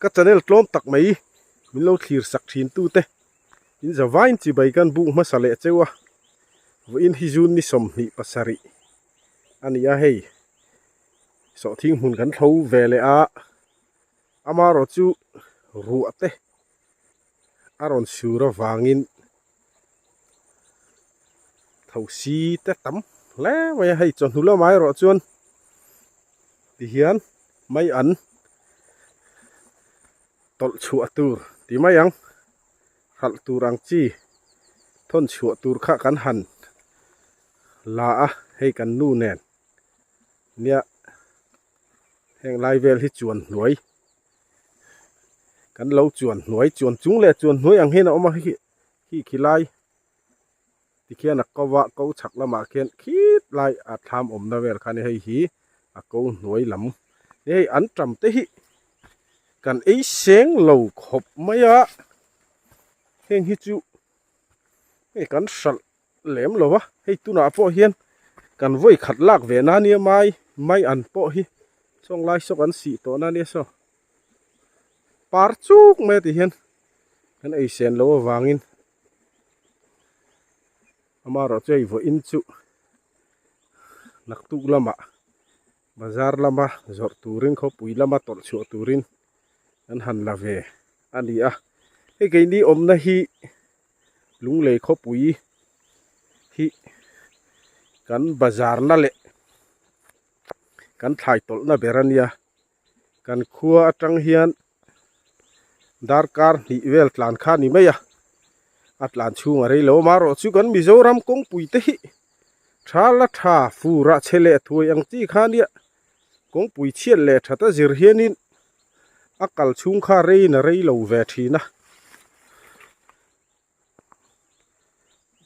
Ka channel tlawm tak mai min lo thlir sak thin tu te in zavain chibai kan buk hmasa leh cheu a, vawiin hi June ni 27 a ni a hei sawhthing hmun kan thlo ve leh a, amaherawh chu ruah te a rawn sur avangin thosi te tam hle mai a, hei chawhnu lamah erawh chuan tihian mai an tawlh chhuah tur ti mai ang hralh tur ang chi thawn chhuah tur kha kan han la a hei kan nu nen nia heng lai vel hi chuan hnuai kan lo chuan hnuai chuan chung leh chuan hnuai ang hian a awm a khi khi khilai tikhian a ko a ko chhak lamah khian khit lai a thlam awmna vel kha a ni hei hi a ko hnuai lam hei an tam te hi kan ei seng lo khawp mai a heng hi chu hei kan hralh lem lo a hei tunah pawh hian kan vawi khat lak ve na nia mai mai an pawh hi sawng lai saw kan sih tawh na nia saw par chuk mai a ti hian kan ei sen loh avangin amaherawh chu hei vawiin chu naktuk lamah bazar lama zawrh turin khawpui lama tawlh chhuah turin an han la ve a ni a hei keini awmna hi Lunglei khawpui hi kan bazar na leh kan thlai tawlh na ber a nia kan khua atang hian darkar hnih vel tlan kha a ni mai a a tlan chhung a rei lo a marawh chu kan Mizoram kawngpui te hi tha la tha fur ah che leh thuai ang chi kha nia kawngpui chhiat leh that a zir hianin a kal chhung kha reiin a rei lo ve thin a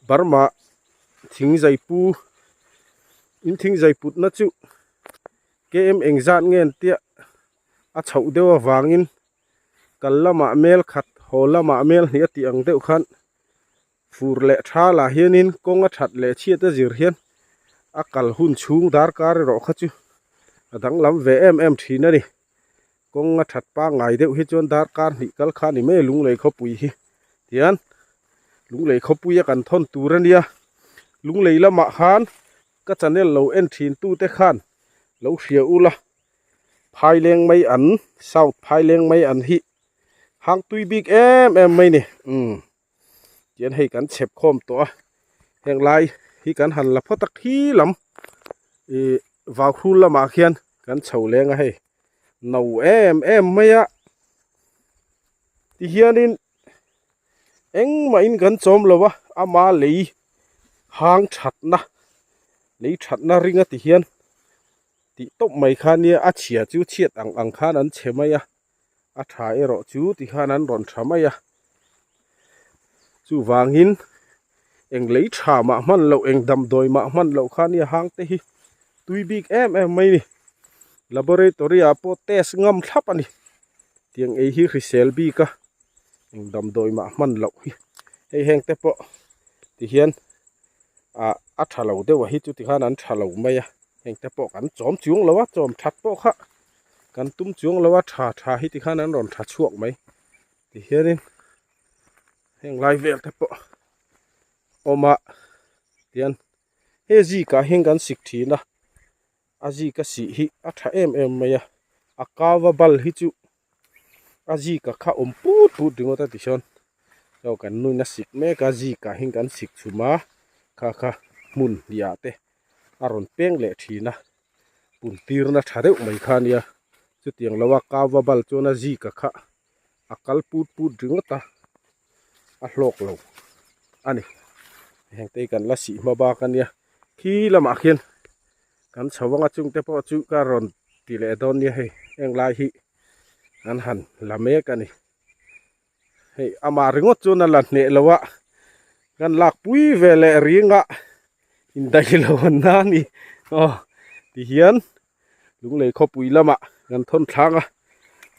Burma thing zai pu in thing zai put na chu km engzat nge an tia a chhoh deuh avangin kal lamah mel khat haw lamah mel hnih a tih ang deuh khan fur leh tha lah hianin kawng a that leh chhiat a zir hian a kal hun chhung darkar erawh kha chu a danglam ve em em thin a ni kawng a that pangngai deuh hi chuan darkar hnih kal kha a ni mai a lunglei khawpui hi tihian lunglei khawpui a kan thawn tur a nia lunglei lamah khan ka channel lo en thin tute khan lo hria ula phaileng mai an south phaileng mai an hi hang tui bik em em mai ni umm tihian hei kan chhep khawm tawh a heng lai hi kan han la phawt a khi lam ih vauhrul lamah khian kan chho leng a hei no em em mai a tihianin engmahin kan chawm lo a ama lei hang thatna lei thatna ring a ti hian tih tawp mai kha nia a chhia chu chhiat ang ang khan an chhe mai a. a tha erawh chu tikhan an rawn tha mai a chuvangin eng lei tha mah hman loh eng damdawi mah hman loh kha nia hang te hi tui bik em em mai a ni laboratory ah pawh test ngam thlap a ni tiang ei hi hrisel bik a eng damdawi mah hman loh hi hei heng te pawh tihian ah a tha lo deuh a hi chu tikhan an tha lo mai a. Heng te pawh kan chawm chuang lo a, chawm that pawh kha kan tum chuang lo a, tha tha hi tikhan an rawn tha chhuak mai tihianin heng lai vel te pawh awm a tian he zikah hian kan sik thin a, a zika sih hi a tha em em mai a, a kau a bal hi chu a zika kha awm put put ringawt a tichuan chaw kan nuin a sik mek a zikah hian kan sik chhum a kha kha hmun hniah te a rawn peng leh thin a pun tirna tha deuh mai kha ania chutiang lo a kau a bal chuan a zika kha a kal put put ringawt a a hlawk lo a ni heng te hi kan la sih hma bak ania khi lamah khian kan chho anga chung te pawh chu ka rawn ti leh dawn nia hei heng lai hi an han la mek a ni hei amah ringawt chuan a la hneh lo a kan lak pui ve leh ring a indaih lo an na a ni aw tihian lunglei khawpui lamah kan thawn thlang a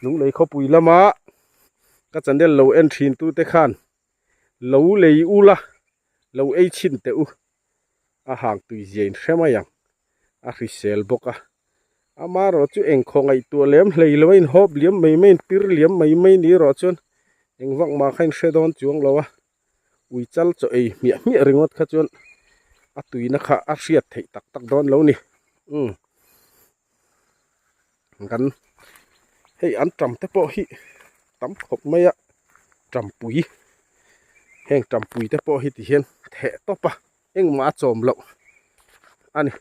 lunglei khawpui lama ka channel lo en thin tu te khan lo lei ula lo ei chhin teh u a hang tui zia in hre mai ang a hrisel bawk a. Amaherawh chu eng khaw ngaihtuah lem hlei lo a inhawp liam mai mai inpir liam mai mai ni erawh chuan eng vak mah kha inhre dawn chuang lo a. Ui chal chaw ei hmiah hmiah ringawt kha chuan a tuina kha a hriat theih tak tak dawn lo ni. Umm kan hei an tam te pawh hi tam khawp mai a tampui heng tampui te pawh hi ti hian theh tawp a engmah a chawm loh a ni.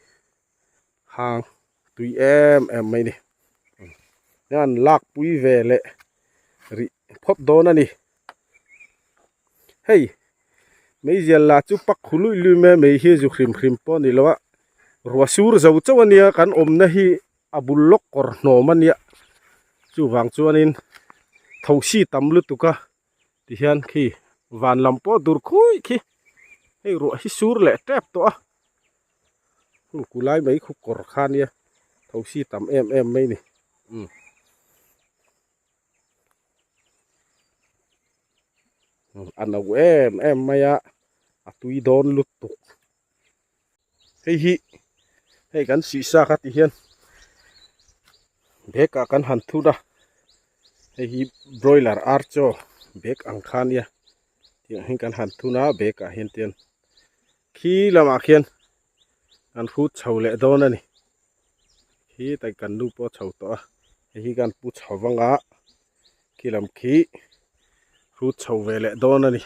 Hang tui em em mai ni hian lak pui ve leh rih phawt dawn a ni hei meizial lah chu pak khu lui lui mai a mei hi zu hrim hrim pawh a ni lo a ruah sur zo chauh a nia kan awmna hi a bul lawk kawr hnawm a nia chuvang chuanin thosi tam lutuk a tihian khi van lam pawh dur khuih khi hei ruah hi sur leh tep tawh a. Hung ku lai mai khu kawr kha nia thosi tam em em mai ni umm a no em em mai a a tui dawn lutuk hei hi hei kan sihsa kha ti hian bag ah kan han thut a hei hi broiler ar chaw bag ang kha nia tiang hian kan han thun a bag ah hian tian Khi lamah khian kan hrut chho leh dawn a ni. Khi tai kan nu pawh a chho tawh a, hei hi kan pu chho vang a, khi lam khi hrut chho ve leh dawn a ni.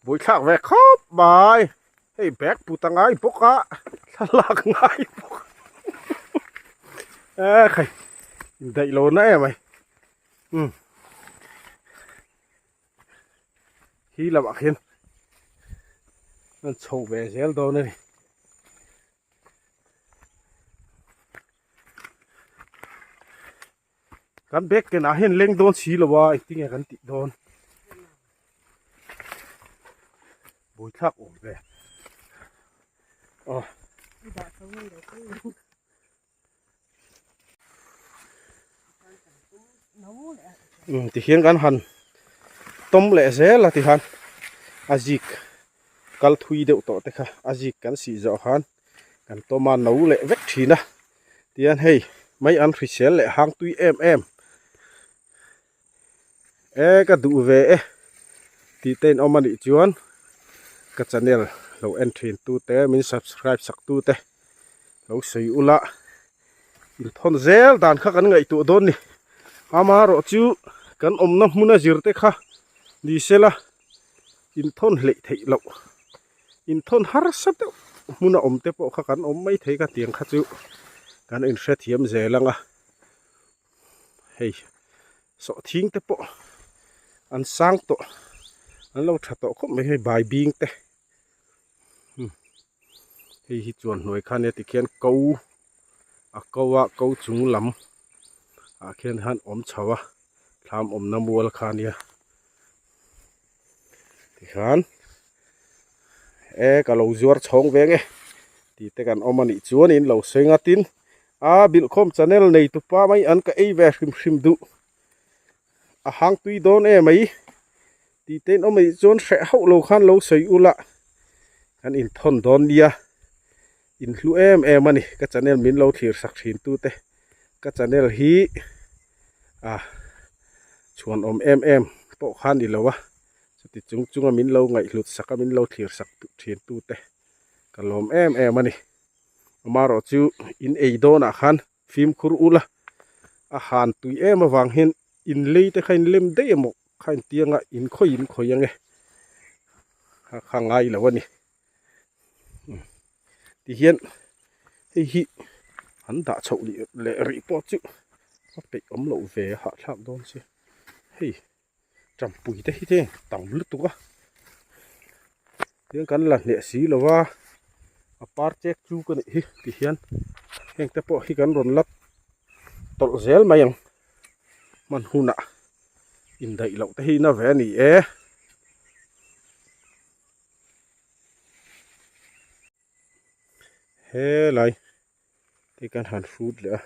Buaithlak ve khawp mai, hei bag put a ngai bawk a, thlalak ngai bawk a, e khai indaih lo na em ai. Umm hi lamah khian an chho ve zel dawn a ni. Kan bag kenah hian leng dawn si lo a engtinge kan tih dawn. Buaithlak awm ve. Aw. Umm tihian kan han tawm leh zel a tihan a zik kal thui deuh tawh te kha a zik kan sih zawh khan kan tawm a no leh vek thin a tihian hei mai an hrisel leh hang tui em em e ka duh ve e tih te in awm a nih chuan ka channel lo en thin tu te min subscribe sak tu te lo sawi ula inthawn zel dan kha kan ngaihtuah dawn ni amaherawh chu kan awmna hmuna zir te kha ni sela inthawn hleih theih loh inthawn harsa deuh hmuna awm te pawh kha kan awm mai thei ka tiang kha chu kan inhrethiam zel ang a. Hei sawhthing te pawh an sang tawh an lo tha tawh khawp mai hei bai bing te hei hi chuan hnuai kha nia tikhian ko a ko a ko chung lam ah khian han awm chho a thlam awmna mual kha nia tikhan e ka lo zuar chhawng ve nge tih te kan awm a nih chuan in lo sawi nghat in a bilhkhawm channel nei tupa mai an ka ei ve hrim hrim duh a hang tui dawn em mai tih te in awm a nih chuan hreh hauh lo khan lo sawi ula kan inthawn dawn nia in hlu em em a ni ka channel min lo thlir sak thin tu te ka channel hi a chhuan awm em em pawh kha ni lo a chuti chung chunga min lo ngaihhlut sak a min lo thlir sak thin tu te ka lawm em em a ni amaherawh chu in ei dawnah khan fimkhur ula a han tui em avang hian in lei te kha in lem daih emaw kha in tianga in khawi in khawi ange kha kha ngai lo a ni tihian hei hi an dah chhoh leh rih pawh chu a peih awm loh ve a hahthlak dawn si hei tampui te hi te tam lutuk a tiang kan la hneh si lo va a par chek chu ka nih hi tihian heng te pawh hi kan rawn la tawlh zel mai ang hman hunah indaih loh te hi na ve a ni e. Helai te kan han hrut leh a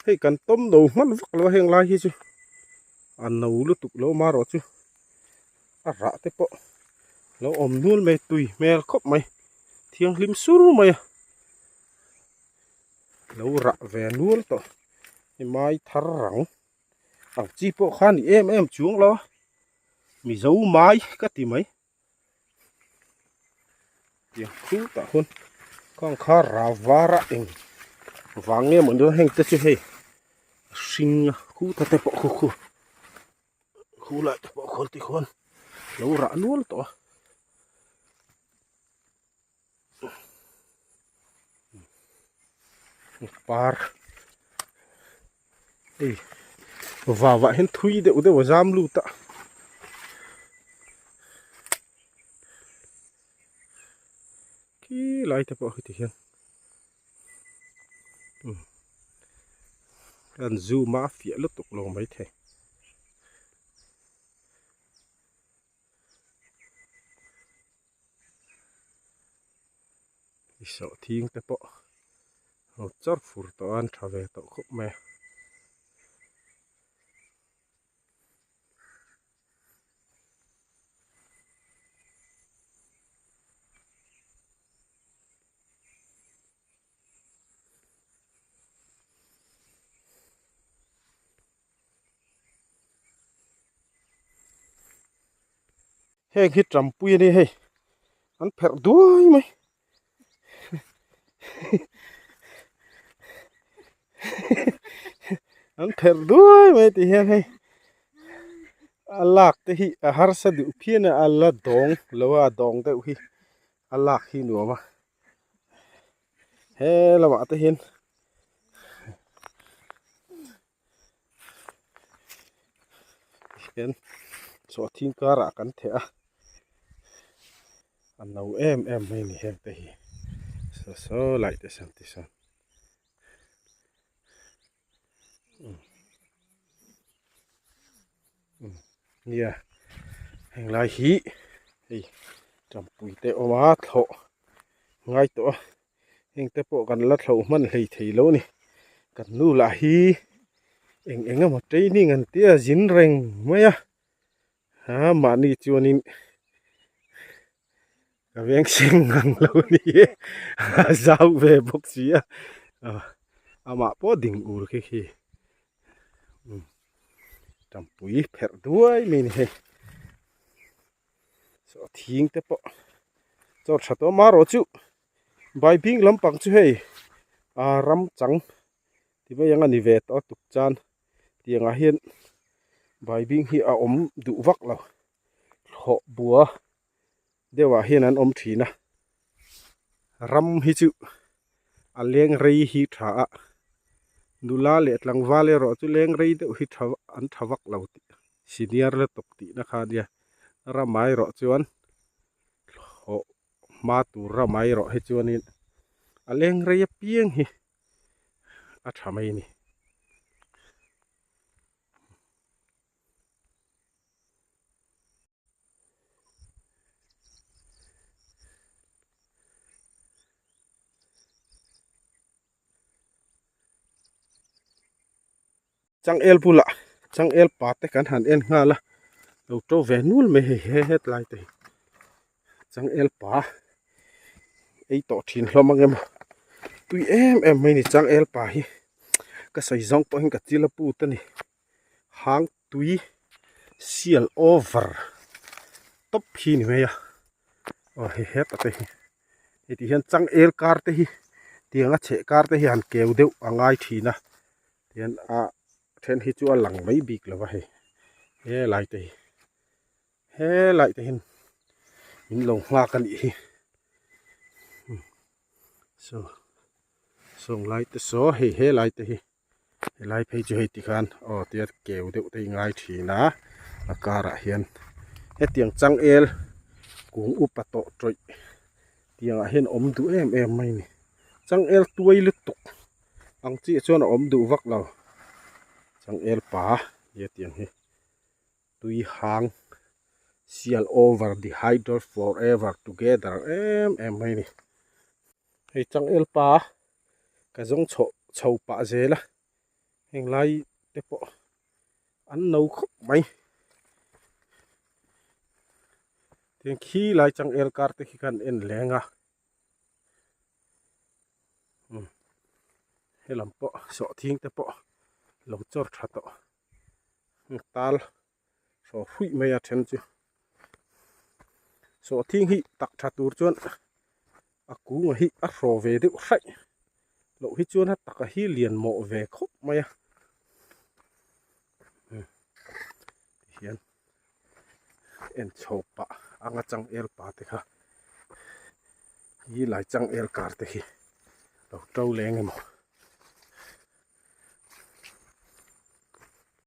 hei kan tawm no hman vak lo a heng lai hi chu a no lutuk lo marawh chu a rah te pawh lo awm nual mai tui hmel khawp mai. Thianghlim sur mai a lo rah ve nual tawh i mai thar rang ang chi pawh kha ni em em chuang lo a mizo mai ka ti mai tiang khutah khawn khang kha rau var a eng vang nge mawni dawn heng te chu hei a hring a khuta te pawh khu khu khu lai te pawh khawl tikhawn lo rah nual tawh a. Par hei vauah hian thui deuh deuh a zam lut a khi lai te pawh heti hian an zoom a a fiah lutuk lo maithei. I sawhthing te pawh lo char fur tawh a an tha ve tawh khawp mai a. Heng hi tampui a ni hei an pherh duai mai an pherh duai mai tih hian hei a lak te hi a harsa duh phian a a la dawng lo a a dawng deuh hi a lak hi nuam a he lamah te hian. Hian sawhthing karah kan theh a a no em em mai a ni heng te hi saw saw lai te sawn ti sawn nia heng lai hi hei tampui te a awm a thlawh ngai tawh a. Heng te pawh kan la thloh hman hlei thei lo a ni. Kan nu lah hi eng eng emaw training an tia zin reng mai a. Ha mahni chuanin ka veng seng ngang lo a ni e. A zau ve bawk si a. Amah pawh ding ur khi khi. Tampui pherh duai mai a ni hei. Saw thing te pawh chaw tha tawh marawh chu baibing lampang chu hei aa ram chang ti mai ang a ni ve tawh a tuk chan tiangah hian baibing hi a awm duh vak lo thlawh bua deuhah hian an awm thin a ram hi chu a leng rei hi tha a nula leh tlangval erawh chu leng rei deuh hi tha an tha vak lo tih. Senior la tawk tihna kha ania ramai erawh chuan thlawh hma tur ramai erawh hi chuanin a leng rei apiang hi a tha mai a ni. Changel bulah changel pa te kan han en nghal a lo to ve nul mai hei he hetlai te hi changel pa ei tawh thin hlawm ang emaw tui em em mai ni changel pa hi ka sawi zawng pawh hian ka chil a put a ni hang tui sial over tawp hi ni mai a aw hei heta te hi heti hian changel kar te hi tianga chheh kar te hi han keu deuh a ngai thin a. Tihian a then hi chu a lang mai bik lo va hei helai te hi helai te hian min lo nghak a nih hi saw sawng lai te saw hei helai te hi helai phei chu hei tikhan aw tia keu deuh te hi ngai thin a a karah hian hetiang changel kung upa tawh tawih tiangah hian awm duh em em mai a ni changel tuai lutuk. Ang chiah chuan a awm duh vak lo changel pa nia tiang hi tui hang sial over the hydro forever together em em mai a ni hei changel pa ka zawng chhoh chho pah zel a heng lai te pawh an no khawp mai tiang khi lai changel kar te khi khan en leng a. Helam pawh sawhthing te pawh lo chawr tha tawh tal hraw hruih mai a then chu sawhthing hi tak tha tur chuan a kunga hi a hraw ve deuh hraih loh hi chuan a taka hi lian mawh ve khawp mai a tihian en chho pah anga changel pa te kha hi lai changel kar te hi lo to leng emaw.